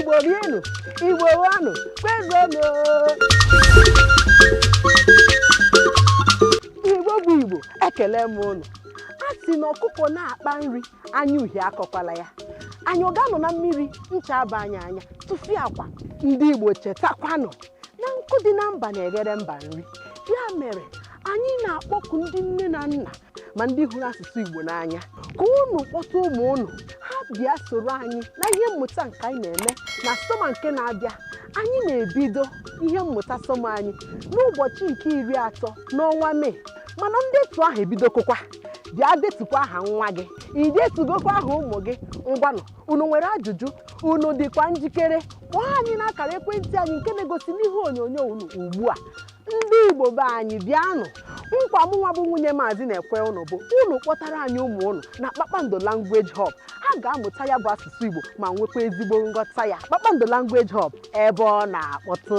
Igbo rienụ, Igbo ṅụanụ, kwezuonụ! Igbo bụ Igbo, ekele m unu. A sị na ọkụkọ na-akpa nri, anya uhie akọkwala ya. Anyị ọ ga-anọ na mmiri ncha aba anyị anya? Tụfịakwa! Ndị Igbo, chetakwanụ na nkụ dị na mba na-eghere mba nri. Ya mere anyị na-akpọku ndị nne na nna ma ndị hụrụ asụsụ Igbo n'anya ka unu kpọta ụmụ unu, ha bịa soro anyị na ihe mmụta nke anyị na-eme na sọma nke na-abịa. Anyị na-ebido ihe mmụta sọma anyị n'ụbọchị nke 30 n'ọnwa Mee, mana ndetu ahụ ebidokokwa. Bịa detukwa aha nwa gị. I detugokwa aha ụmụ gị? Ngwanụ, unu nwere ajụjụ? Unu dịkwa njikere? Kpọọ anyị n'akara ekwentị anyị nke na-egosi n'ihe onyonyo unu ugbu a. Ndị Igbo be anyị, bịanụ. Nkwa mụnwa bụ nwunye maazị na-ekwe unu bụ unu kpọtara anyị ụmụ unu na Kpakpando Language Hub, ha ga-amụta ya bụ asụsụ Igbo ma nwekwa ezigbo nghọta ya. Kpakpando Language Hub, ebe ọ na-akpọtụ.